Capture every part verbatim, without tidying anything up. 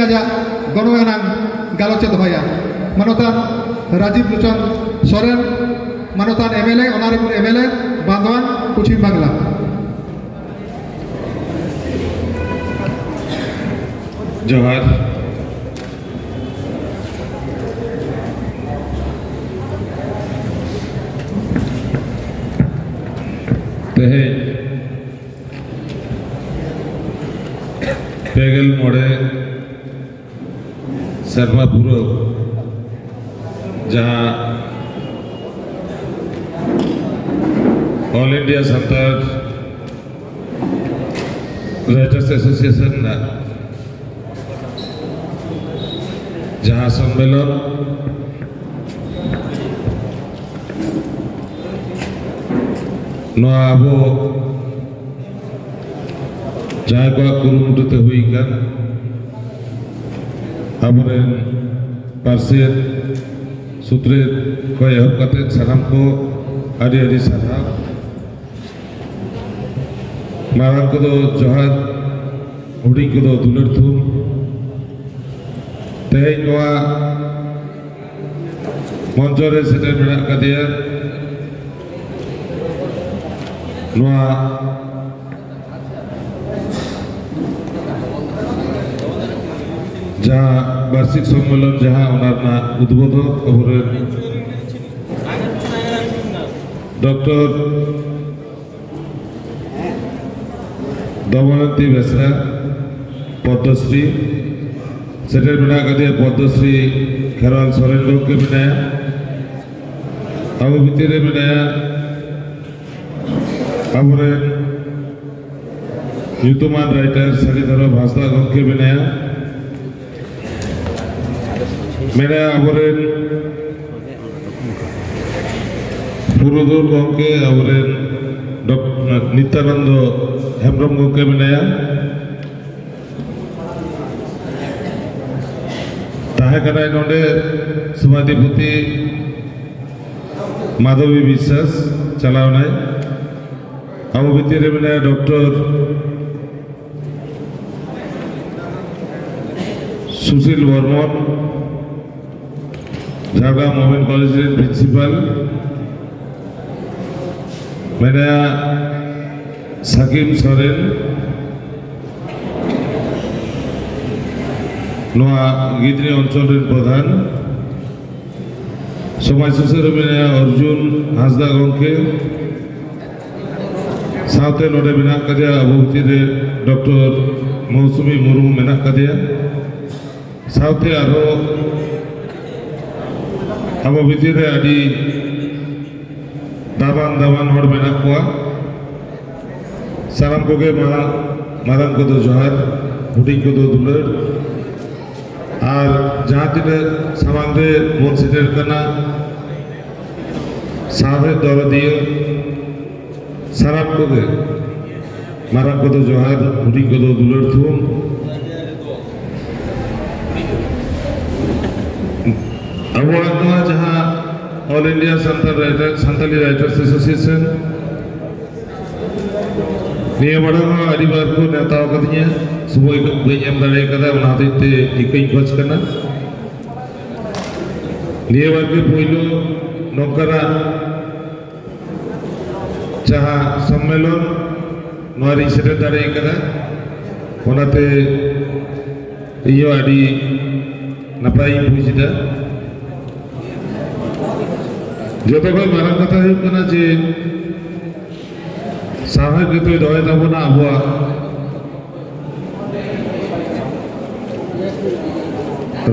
ᱟᱡᱟᱜ ᱜᱚᱱᱚᱝ ᱟᱱᱟᱝ ᱜᱟᱞᱚᱪ ᱮ ᱫᱚᱦᱚᱭᱟ᱾ ᱢᱟᱱᱚᱛᱟᱱ ᱨᱟᱡᱤᱵ ᱞᱳᱪᱚᱱ ᱥᱚᱨᱮᱱ, ᱢᱟᱱᱚᱛᱟᱱ M L A, Honourable M L A, Bandwan, Paschim Bangla. ᱡᱚᱦᱟᱨ᱾ ᱛᱮᱦᱮᱧ ᱯᱮ ᱜᱮᱞ ᱢᱚᱬᱮ ᱥᱮᱨᱢᱟ ᱯᱩᱨᱟᱹᱣ, ᱡᱟᱦᱟᱸ All India Santal Writers Association ᱨᱮᱱᱟᱜ ᱡᱟᱦᱟᱸ ᱥᱚᱢᱢᱮᱞᱚᱱ, ᱱᱚᱣᱟ ᱟᱵᱚ ᱡᱟᱦᱟᱸᱭ ᱠᱚᱣᱟᱜ ᱠᱩᱨᱩᱢᱩᱴᱩ ᱛᱮ ᱦᱩᱭ ᱟᱠᱟᱱ, ᱟᱵᱚᱨᱮᱱ ᱯᱟᱨᱥᱮᱛ ᱥᱩᱛᱨᱮᱛ ᱠᱷᱚᱱ ᱮᱦᱚᱵ ᱠᱟᱛᱮ ᱥᱟᱱᱟᱢ ᱠᱚ ᱟᱹᱰᱤ ᱟᱹᱰᱤ ᱥᱟᱨᱦᱟᱣ᱾ ᱢᱟᱨᱟᱝ ᱠᱚᱫᱚ ᱡᱚᱦᱟᱨ, ᱦᱩᱰᱤᱧ ᱠᱚᱫᱚ ᱫᱩᱞᱟᱹᱲ ᱛᱷᱩᱢ᱾ ᱛᱮᱦᱮᱧ ᱱᱚᱣᱟ ᱢᱚᱧᱪᱚ ᱨᱮ ᱥᱮᱴᱮᱨ ᱢᱮᱱᱟᱜ ᱟᱠᱟᱫᱮᱭᱟ, ᱱᱚᱣᱟ ᱡᱟᱦᱟᱸ ᱵᱟᱨᱥᱤᱠ ᱥᱚᱢᱢᱮᱞᱚᱱ, ᱡᱟᱦᱟᱸ ᱚᱱᱟ ᱨᱮᱱᱟᱜ ᱩᱫᱵᱳᱫᱷᱚᱠ ᱟᱵᱚᱨᱮᱱ ᱰᱚᱠᱴᱚᱨ ᱫᱚᱢᱚᱭᱚᱱᱛᱤ ᱵᱮᱥᱨᱟ, ᱯᱚᱫᱽᱢᱚᱥᱨᱤ, ᱥᱮᱴᱮᱨ ᱢᱮᱱᱟᱜ ᱟᱠᱟᱫᱮᱭᱟ ᱯᱚᱫᱽᱢᱚᱥᱨᱤ ᱠᱷᱮᱨᱣᱟᱞ ᱥᱚᱨᱮᱱ ᱜᱚᱢᱠᱮ ᱢᱮᱱᱟᱭᱟ, ᱟᱵᱚ ᱵᱷᱤᱛᱤᱨ ᱨᱮ ᱢᱮᱱᱟᱭᱟ ᱟᱵᱚᱨᱮᱱ ᱧᱩᱛᱩᱢᱟᱱ ᱨᱟᱭᱴᱟᱨ ᱥᱟᱹᱨᱤ ᱫᱷᱚᱨᱚᱢ ᱦᱟᱸᱥᱫᱟ ᱜᱚᱢᱠᱮ ᱢᱮᱱᱟᱭᱟ, ᱢᱮᱱᱟᱭᱟ ᱟᱵᱚᱨᱮᱱ ᱯᱩᱨᱩᱫᱷᱩᱞ ᱜᱚᱢᱠᱮ, ᱟᱵᱚᱨᱮᱱ ᱰᱚᱠ-, ᱱᱤᱛᱭᱟᱱᱚᱱᱫᱚ ᱦᱮᱢᱵᱨᱚᱢ ᱜᱚᱢᱠᱮ ᱢᱮᱱᱟᱭᱟ᱾ ᱛᱟᱦᱮᱸ ᱠᱟᱱᱟᱭ ᱱᱚᱰᱮ ᱥᱚᱵᱷᱟᱫᱷᱤᱯᱚᱛᱤ ᱢᱟᱫᱷᱚᱵᱤ ᱵᱤᱥᱥᱟᱥ, ᱪᱟᱞᱟᱣᱱᱟᱭ᱾ ᱟᱵᱚ ᱵᱷᱤᱛᱤᱨ ᱨᱮ ᱢᱮᱱᱟᱭᱟ ᱰᱚᱠᱴᱚᱨ ᱥᱩᱥᱤᱞ ᱵᱚᱨᱢᱚᱱ, ᱡᱷᱟᱲᱜᱨᱟᱢ ᱣᱩᱢᱮᱱ ᱠᱚᱞᱮᱡᱽ ᱨᱮᱱ ᱯᱨᱤᱱᱥᱤᱯᱟᱞ ᱢᱮᱱᱟᱭᱟ, ᱥᱟᱠᱤᱢ ᱥᱚᱨᱮᱱ, ᱱᱚᱣᱟ ᱜᱤᱫᱽᱨᱟᱹ ᱚᱧᱪᱚᱞ ᱨᱮᱱ ᱯᱨᱚᱫᱷᱟᱱ, ᱥᱚᱢᱟᱡᱽ ᱥᱩᱥᱟᱹᱨ ᱢᱮᱱᱟᱭᱟ ᱚᱨᱡᱩᱱ ᱦᱟᱸᱥᱫᱟ ᱜᱚᱢᱠᱮ, ᱥᱟᱶᱛᱮ ᱱᱚᱰᱮ ᱢᱮᱱᱟᱜ ᱠᱟᱫᱮᱭᱟ ᱟᱵᱚ ᱵᱷᱤᱛᱤᱨ ᱨᱮ ᱰᱚᱠᱴᱚᱨ ᱢᱳᱣᱥᱩᱢᱤ ᱢᱩᱨᱢᱩ ᱢᱮᱱᱟᱜ ᱠᱟᱫᱮᱭᱟ, ᱥᱟᱶᱛᱮ ᱟᱨᱦᱚᱸ ᱟᱵᱚ ᱵᱷᱤᱛᱤᱨ ᱨᱮ ᱟᱹᱰᱤ ᱫᱟᱢᱟᱱ ᱫᱟᱢᱟᱱ ᱦᱚᱲ ᱢᱮᱱᱟᱜ ᱠᱚᱣᱟ᱾ ᱥᱟᱱᱟᱢ ᱠᱚᱜᱮ ᱢᱟᱨᱟᱝ, ᱢᱟᱨᱟᱝ ᱠᱚᱫᱚ ᱡᱚᱦᱟᱨ, ᱦᱩᱰᱤᱧ ᱠᱚᱫᱚ ᱫᱩᱞᱟᱹᱲ᱾ ᱟᱨ ᱡᱟᱦᱟᱸ ᱛᱤᱱᱟᱹᱜ ᱥᱟᱢᱟᱝ ᱨᱮ ᱵᱚᱱ ᱥᱮᱴᱮᱨ ᱠᱟᱱᱟ, ᱥᱟᱶᱦᱮᱫ ᱫᱚᱨᱚᱫᱤᱭᱟᱹ, ᱥᱟᱱᱟᱢ ᱠᱚᱜᱮ ᱢᱟᱨᱟᱝ ᱠᱚᱫᱚ ᱡᱚᱦᱟᱨ, ᱦᱩᱰᱤᱧ ᱠᱚᱫᱚ ᱫᱩᱞᱟᱹᱲ ᱛᱷᱩᱢ᱾ ᱟᱵᱚᱣᱟᱜ ᱱᱚᱣᱟ ᱡᱟᱦᱟᱸ All India Santal Writer, Santali Writers Association, ᱱᱤᱭᱟᱹ ᱢᱟᱲᱟᱝ ᱦᱚᱸ ᱟᱹᱰᱤ ᱵᱟᱨ ᱠᱚ ᱱᱮᱣᱛᱟ ᱟᱠᱟᱫᱤᱧᱟ, ᱥᱚᱢᱚᱭ ᱠᱚ ᱵᱟᱹᱧ ᱮᱢ ᱫᱟᱲᱮ ᱠᱟᱫᱟ, ᱚᱱᱟ ᱦᱚᱛᱮᱡ ᱛᱮ ᱤᱠᱟᱹᱧ ᱠᱷᱚᱡᱽ ᱠᱟᱱᱟ᱾ ᱱᱤᱭᱟᱹ ᱵᱟᱨ ᱜᱮ ᱯᱳᱭᱞᱳ ᱱᱚᱝᱠᱟᱱᱟᱜ ᱡᱟᱦᱟᱸ ᱥᱚᱢᱢᱮᱞᱚᱱ ᱱᱚᱣᱟ ᱨᱤᱧ ᱥᱮᱴᱮᱨ ᱫᱟᱲᱮ ᱠᱟᱫᱟ, ᱚᱱᱟᱛᱮ ᱤᱧ ᱦᱚᱸ ᱟᱹᱰᱤ ᱱᱟᱯᱟᱭᱤᱧ ᱵᱩᱡᱽ ᱮᱫᱟ᱾ ᱡᱚᱛᱚ ᱠᱷᱚᱱ ᱢᱟᱨᱟᱝ ᱠᱟᱛᱷᱟ ᱦᱩᱭᱩᱜ ᱠᱟᱱᱟ ᱡᱮ ᱥᱟᱶᱦᱮᱫ ᱜᱮᱛᱚᱭ ᱫᱚᱦᱚᱭ ᱛᱟᱵᱚᱱᱟ ᱟᱵᱚᱣᱟᱜ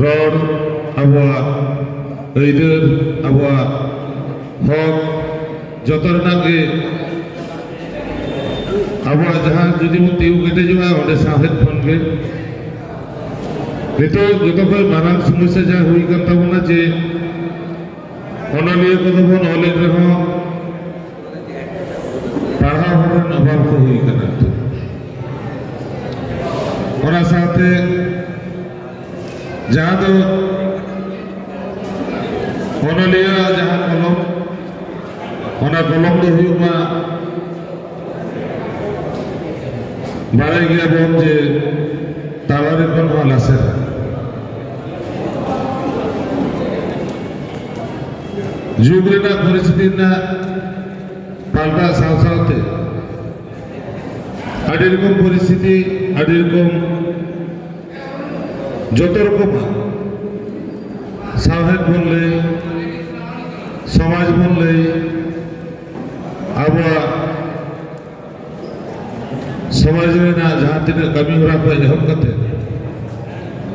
ᱨᱚᱲ, ᱟᱵᱚᱣᱟᱜ ᱟᱹᱭᱫᱟᱹᱨ, ᱟᱵᱚᱣᱟᱜ ᱦᱚᱠ, ᱡᱚᱛᱚ ᱨᱮᱱᱟᱜ ᱜᱮ ᱟᱵᱚᱣᱟᱜ ᱡᱟᱦᱟᱸ ᱡᱩᱫᱤ ᱵᱚᱱ ᱛᱤᱸᱜᱩ ᱠᱮᱴᱮᱡᱚᱜᱼᱟ, ᱚᱸᱰᱮ ᱥᱟᱶᱦᱮᱫ ᱠᱷᱚᱱ ᱜᱮ᱾ ᱱᱤᱛᱚᱜ ᱡᱚᱛᱚ ᱠᱷᱚᱱ ᱢᱟᱨᱟᱝ ᱥᱚᱢᱚᱥᱥᱟ ᱡᱟᱦᱟᱸ ᱦᱩᱭ ᱠᱟᱱ ᱛᱟᱵᱚᱱᱟ ᱡᱮ ᱚᱱᱚᱞᱤᱭᱟᱹ ᱠᱚᱫᱚ ᱵᱚᱱ ᱚᱞᱮᱫ ᱨᱮᱦᱚᱸ ᱯᱟᱲᱦᱟᱣ ᱦᱚᱲ ᱨᱮᱱ ᱚᱵᱷᱟᱵ ᱠᱚ ᱦᱩᱭ ᱠᱟᱱᱟ᱾ ᱚᱱᱟ ᱥᱟᱶᱛᱮ ᱡᱟᱦᱟᱸ ᱫᱚ ᱚᱱᱚᱞᱤᱭᱟᱹ ᱡᱟᱦᱟᱸ ᱠᱚᱞᱚᱢ, ᱚᱱᱟ ᱠᱚᱞᱚᱢ ᱫᱚ ᱦᱩᱭᱩᱜ ᱢᱟ, ᱵᱟᱲᱟᱭ ᱜᱮᱭᱟᱵᱚᱱ ᱡᱮ ᱛᱟᱲᱣᱟᱨᱤ ᱠᱷᱚᱱ ᱦᱚᱸ ᱞᱟᱥᱮᱨ᱾ ᱡᱩᱜᱽ ᱨᱮᱱᱟᱜ ᱯᱚᱨᱤᱥᱛᱷᱤᱛᱤ ᱨᱮᱱᱟᱜ ᱯᱟᱞᱴᱟᱣ ᱥᱟᱶ ᱥᱟᱶᱛᱮ ᱟᱹᱰᱤ ᱨᱚᱠᱚᱢ ᱯᱚᱨᱤᱥᱛᱷᱤᱛᱤ, ᱟᱹᱰᱤ ᱨᱚᱠᱚᱢ ᱡᱚᱛᱚ ᱨᱚᱠᱚᱢᱟᱜ ᱥᱟᱶᱦᱮᱫ ᱵᱚᱱ ᱞᱟᱹᱭ, ᱥᱚᱢᱟᱡᱽ ᱵᱚᱱ ᱞᱟᱹᱭ, ᱟᱵᱚᱣᱟᱜ ᱥᱚᱢᱟᱡᱽ ᱨᱮᱱᱟᱜ ᱡᱟᱦᱟᱸ ᱛᱤᱱᱟᱹᱜ ᱠᱟᱹᱢᱤ ᱦᱚᱨᱟ ᱠᱷᱚᱱ ᱮᱦᱚᱵ ᱠᱟᱛᱮ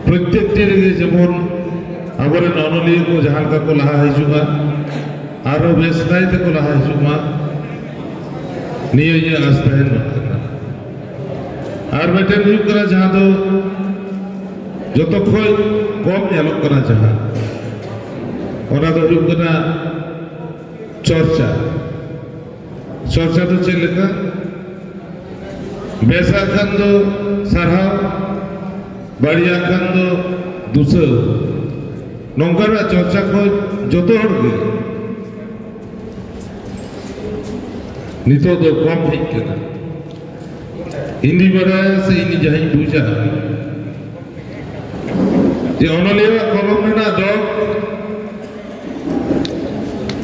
ᱯᱨᱚᱛᱮᱠᱴᱤ ᱨᱮᱜᱮ ᱡᱮᱢᱚᱱ ᱟᱵᱚᱨᱮᱱ ᱚᱱᱚᱞᱤᱭᱟᱹ ᱠᱚ ᱡᱟᱦᱟᱸ ᱞᱮᱠᱟ ᱠᱚ ᱞᱟᱦᱟ ᱦᱤᱡᱩᱜᱼᱟ, ᱟᱨᱚ ᱵᱮᱥ ᱠᱟᱭ ᱛᱮᱠᱚ ᱞᱟᱦᱟ ᱦᱤᱡᱩᱜ ᱢᱟ, ᱱᱤᱭᱟᱹ ᱤᱧᱟᱹᱜ ᱟᱥ ᱛᱟᱦᱮᱱ ᱠᱟᱱᱟ᱾ ᱟᱨ ᱢᱤᱫᱴᱮᱱ ᱦᱩᱭᱩᱜ ᱠᱟᱱᱟ ᱡᱟᱦᱟᱸ ᱫᱚ ᱡᱚᱛᱚ ᱠᱷᱚᱱ ᱠᱚᱢ ᱧᱮᱞᱚᱜ ᱠᱟᱱᱟ ᱡᱟᱦᱟᱸ, ᱚᱱᱟ ᱫᱚ ᱦᱩᱭᱩᱜ ᱠᱟᱱᱟ ᱪᱚᱨᱪᱟ᱾ ᱪᱚᱨᱪᱟ ᱫᱚ ᱪᱮᱫ ᱞᱮᱠᱟ? ᱵᱮᱥᱟᱜ ᱠᱷᱟᱱ ᱫᱚ ᱥᱟᱨᱦᱟᱣ, ᱵᱟᱹᱲᱤᱡᱟᱜ ᱠᱷᱟᱱ ᱫᱚ ᱫᱩᱥᱟᱹᱣ᱾ ᱱᱚᱝᱠᱟᱱᱟᱜ ᱪᱚᱨᱪᱟ ᱠᱷᱚᱱ ᱡᱚᱛᱚ ᱦᱚᱲ ᱜᱮ ᱱᱤᱛᱚᱜ ᱫᱚ ᱠᱚᱢ ᱦᱮᱡ ᱠᱟᱱᱟ᱾ ᱤᱧ ᱫᱩᱧ ᱵᱟᱲᱟᱭᱟ ᱥᱮ ᱤᱧ ᱡᱟᱦᱟᱸᱧ ᱵᱩᱡᱟ, ᱡᱮ ᱚᱱᱚᱞᱤᱭᱟᱹᱣᱟᱜ ᱠᱚᱞᱚᱢ ᱨᱮᱱᱟᱜ ᱫᱚ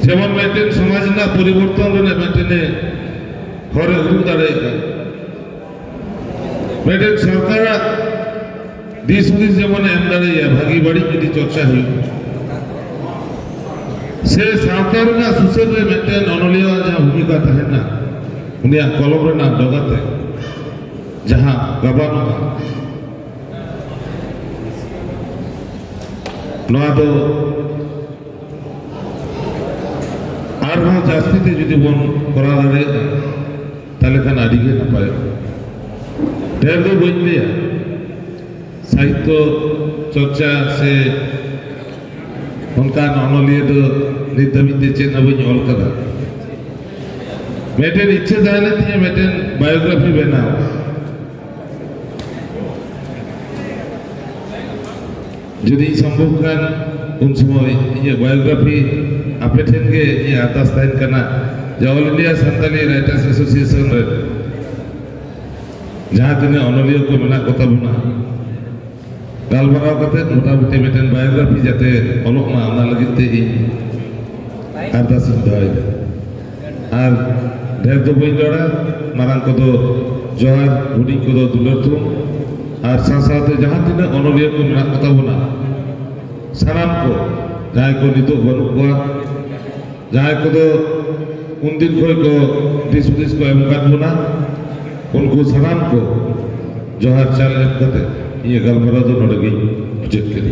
ᱡᱮᱢᱚᱱ ᱢᱤᱫᱴᱮᱱ ᱥᱚᱢᱟᱡᱽ ᱨᱮᱱᱟᱜ ᱯᱚᱨᱤᱵᱚᱨᱛᱚᱱ ᱨᱮᱱᱟᱜ ᱢᱤᱫᱴᱮᱱ ᱦᱚᱨᱮ ᱩᱫᱩᱜ ᱫᱟᱲᱮᱭᱟᱜᱼᱟ, ᱢᱤᱫᱴᱮᱱ ᱥᱚᱨᱠᱟᱨᱟᱜ ᱫᱤᱥ ᱦᱩᱫᱤᱥ ᱡᱮᱢᱚᱱᱮ ᱮᱢ ᱫᱟᱲᱮᱭᱟᱜᱼᱟ, ᱵᱷᱟᱹᱜᱤ ᱵᱟᱹᱲᱤᱡ ᱡᱩᱫᱤ ᱪᱚᱨᱪᱟ ᱦᱩᱭᱩᱜᱼᱟ, ᱥᱮ ᱥᱟᱶᱛᱟ ᱨᱮᱱᱟᱜ ᱥᱩᱥᱟᱹᱨ ᱨᱮ ᱢᱤᱫᱴᱮᱱ ᱚᱱᱚᱞᱤᱭᱟᱹᱣᱟᱜ ᱡᱟᱦᱟᱸ ᱵᱷᱩᱢᱤᱠᱟ ᱛᱟᱦᱮᱱᱟ, ᱩᱱᱤᱭᱟᱜ ᱠᱚᱞᱚᱢ ᱨᱮᱱᱟᱜ ᱰᱚᱜᱟᱛᱮ ᱡᱟᱦᱟᱸ ᱜᱟᱵᱟᱱᱚᱜᱼᱟ, ᱱᱚᱣᱟ ᱫᱚ ᱟᱨᱦᱚᱸ ᱡᱟᱹᱥᱛᱤ ᱛᱮ ᱡᱩᱫᱤ ᱵᱚᱱ ᱠᱚᱨᱟᱣ ᱫᱟᱲᱮᱭᱟᱜᱼᱟ, ᱛᱟᱦᱚᱞᱮ ᱠᱷᱟᱱ ᱟᱹᱰᱤ ᱜᱮ ᱱᱟᱯᱟᱭᱚᱜᱼᱟ᱾ ᱰᱷᱮᱨ ᱫᱚ ᱵᱟᱹᱧ ᱞᱟᱹᱭᱟ, ᱥᱟᱦᱤᱛᱛᱚ ᱪᱚᱨᱪᱟ ᱥᱮ ᱚᱱᱠᱟᱱ ᱚᱱᱚᱞᱤᱭᱟᱹ ᱫᱚ ᱱᱤᱛ ᱫᱷᱟᱹᱵᱤᱡ ᱛᱮ ᱪᱮᱫ ᱦᱚᱸ ᱵᱟᱹᱧ ᱚᱞ ᱠᱟᱫᱟ᱾ ᱢᱤᱫᱴᱮᱱ ᱤᱪᱪᱷᱟᱹ ᱛᱟᱦᱮᱸ ᱞᱮᱱ ᱛᱤᱧᱟᱹ ᱢᱤᱫᱴᱮᱱ ᱵᱟᱭᱳᱜᱨᱟᱯᱷᱤ ᱵᱮᱱᱟᱣ᱾ ᱡᱩᱫᱤ ᱥᱚᱢᱵᱷᱚᱵ ᱠᱷᱟᱱ, ᱩᱱ ᱥᱚᱢᱚᱭ ᱤᱧᱟᱹᱜ ᱵᱟᱭᱳᱜᱨᱟᱯᱷᱤ ᱟᱯᱮ ᱴᱷᱮᱱ ᱜᱮ ᱤᱧᱟᱹᱜ ᱟᱨᱫᱟᱥ ᱛᱟᱦᱮᱱ ᱠᱟᱱᱟ, ᱡᱮ All India Santali Writers Association ᱨᱮ ᱡᱟᱦᱟᱸ ᱛᱤᱱᱟᱹᱜ ᱚᱱᱚᱞᱤᱭᱟᱹ ᱠᱚ ᱢᱮᱱᱟᱜ ᱠᱚ ᱛᱟᱵᱚᱱᱟ, ᱜᱟᱞᱢᱟᱨᱟᱣ ᱠᱟᱛᱮ ᱢᱚᱴᱟᱢᱩᱴᱤ ᱢᱤᱫᱴᱮᱱ ᱵᱟᱭᱳᱜᱨᱟᱯᱷᱤ ᱡᱟᱛᱮ ᱚᱞᱚᱜ ᱢᱟ, ᱚᱱᱟ ᱞᱟᱹᱜᱤᱫ ᱛᱮ ᱤᱧ ᱟᱨᱫᱟᱥ ᱤᱧ ᱫᱚᱦᱚᱭᱮᱫᱟ᱾ ᱟᱨ ᱰᱷᱮᱨ ᱫᱚ ᱵᱟᱹᱧ ᱨᱚᱲᱟ, ᱢᱟᱨᱟᱝ ᱠᱚᱫᱚ ᱡᱚᱦᱟᱨ, ᱦᱩᱰᱤᱧ ᱠᱚᱫᱚ ᱫᱩᱞᱟᱹᱲ ᱛᱷᱩᱢ, ᱟᱨ ᱥᱟᱶ ᱥᱟᱶᱛᱮ ᱡᱟᱦᱟᱸ ᱛᱤᱱᱟᱹᱜ ᱚᱱᱚᱞᱤᱭᱟᱹ ᱠᱚ ᱢᱮᱱᱟᱜ ᱠᱚᱛᱟ ᱵᱚᱱᱟ, ᱥᱟᱱᱟᱢ ᱠᱚ, ᱡᱟᱦᱟᱸᱭ ᱠᱚ ᱱᱤᱛᱚᱜ ᱵᱟᱹᱱᱩᱜ ᱠᱚᱣᱟ, ᱡᱟᱦᱟᱸᱭ ᱠᱚᱫᱚ ᱩᱱᱫᱤᱱ ᱠᱷᱚᱱ ᱠᱚ ᱫᱤᱥ ᱦᱩᱫᱤᱥ ᱠᱚ ᱮᱢ ᱟᱠᱟᱫ ᱵᱚᱱᱟ, ᱩᱱᱠᱩ ᱥᱟᱱᱟᱢ ᱠᱚ ᱡᱚᱦᱟᱨ ᱪᱟᱞ ᱮᱢ ᱠᱟᱛᱮ ᱤᱧᱟᱹᱜ ᱜᱟᱞᱢᱟᱨᱟᱣ ᱫᱚ ᱱᱚᱰᱮ ᱜᱤᱧ ᱢᱩᱪᱟᱹᱫ ᱠᱮᱫᱟ᱾